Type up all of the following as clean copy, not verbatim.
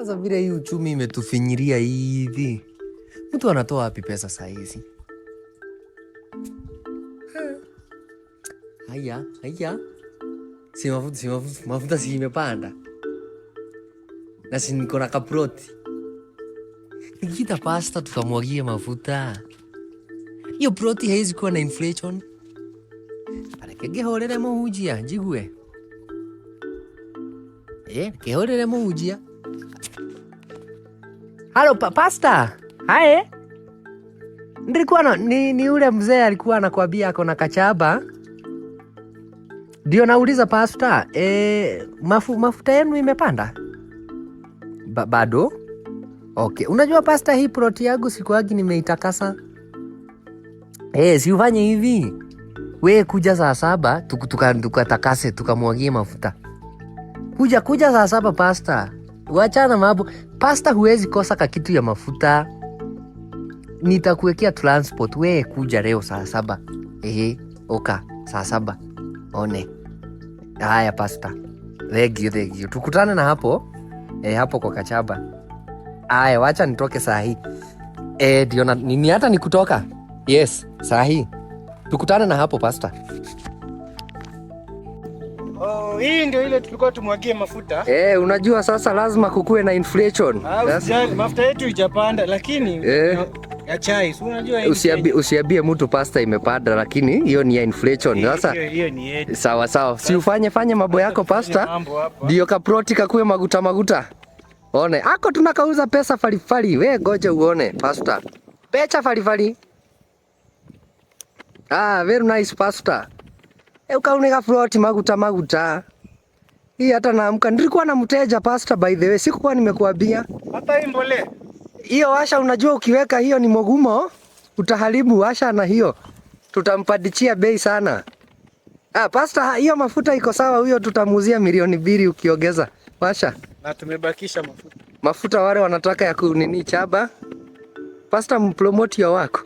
Sasa vile hii uchumi imetufinyiria hivi, mtu anatoa wapi pesa saa hizi? Haya, haya, si mafuta, si mafuta, mafuta si imepanda na si niko na kaproti. Nikiita pasta tukamwagie mafuta, hiyo proti haiwezi kuwa na inflation. Reke ngĩhũrĩre mũhunjia njigue. Kĩhũrĩre mũhunjia. Halo pasta. Hae. Nilikuwa na ni ule mzee alikuwa anakuambia ako na kachaba. Ndio nauliza pasta, mafuta yenu imepanda? Bado? Okay. Unajua pasta, hii ploti yangu sikuagi nimeitakasa. Si ufanye hivi. We kuja saa 7 tukatakase tukamwagie mafuta. Kuja kuja saa 7 pasta. Wachana mambo. Pasta, huwezi kosa kakitu ya mafuta. Nitakuwekea transport. We kuja leo saa 7. Ehe, oka saa 7. One. Haya pasta. Thank you, thank you. Tukutane na hapo. Hapo kwa Kachaba. Haya, wacha nitoke saa hii. Ndio na nini hata nikutoka. Yes, saa hii. Tukutane na hapo pasta. Oh, hii ndio ile tulikuwa tumwagie mafuta. Unajua sasa lazima kukuwe na inflation. Ah, usijali, mafuta yetu ijapanda lakini ya chai, si unajua hii ni Usiambie mtu pasta imepanda, lakini hiyo ni ya inflation. Kenya. Sasa Hiyo ni yetu. sawa sawa, si ufanye fanye mambo yako pasta, Mambo hapa. ndio kaproti kakuwe maguta maguta. One ako tunakauza pesa falifali, we ngoja uone pasta, pecha falifali. Ah, very nice pasta. Ukaone kaproti maguta maguta. Hii hata naamka, nilikuwa na mteja pasta, by the way, sikuwa nimekuambia. Hata hii mbolea. Hiyo washa, unajua ukiweka hiyo ni mogumo, utaharibu washa na hiyo. Tutampadichia bei sana. Ah, pasta, hiyo mafuta iko sawa, huyo tutamuuzia 2 milioni ukiongeza. Washa. Na tumebakisha mafuta. Mafuta wale wanataka ya kunini chaba. Pasta, mpromote your work.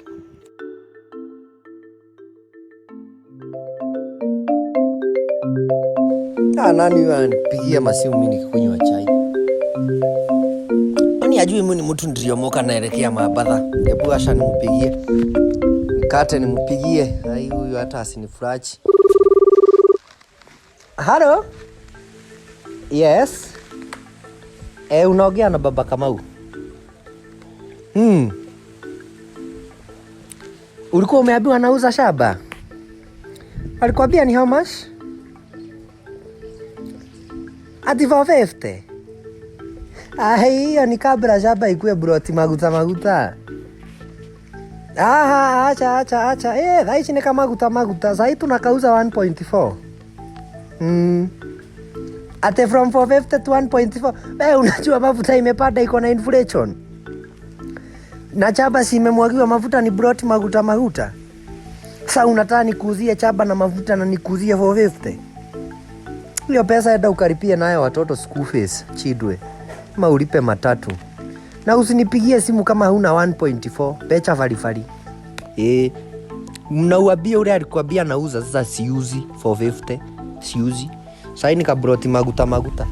Ah, nani huyo ananipigia masimu mimi nikikunywa chai? Kwani ajui mimi ni mtu niliomoka naelekea maabara. Hebu asha nimpigie. Nikate nimpigie. Ai, huyu hata asinifurahi. Halo? Yes. Unaongea na Baba Kamau. Ulikuwa umeambiwa nauza shamba? Alikwambia ni how much? Ati 450. Ah, hiyo ni kabla shamba ikuwe broti maguta maguta. Aha, acha acha acha. Thaa ici ni kamaguta maguta. Sasa tunakauza 1.4. Ate from 450 to 1.4. Unajua mafuta imepanda iko na inflation. Na chaba si imemwagiwa mafuta ni broti maguta maguta. Sasa unataka nikuuzie chaba na mafuta na nikuuzie 450? Hiyo pesa enda ukaripie nayo watoto school fees, chidwe. Ama ulipe matatu. Na usinipigie simu kama huna 1.4, pecha falifali. Mnauambia ule alikwambia nauza, sasa siuzi 450, siuzi. Sasa ni kabroti maguta maguta.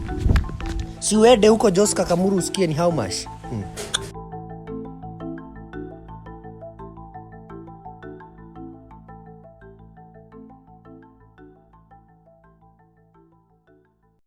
Si uende huko Joska Kamuru usikie ni how much.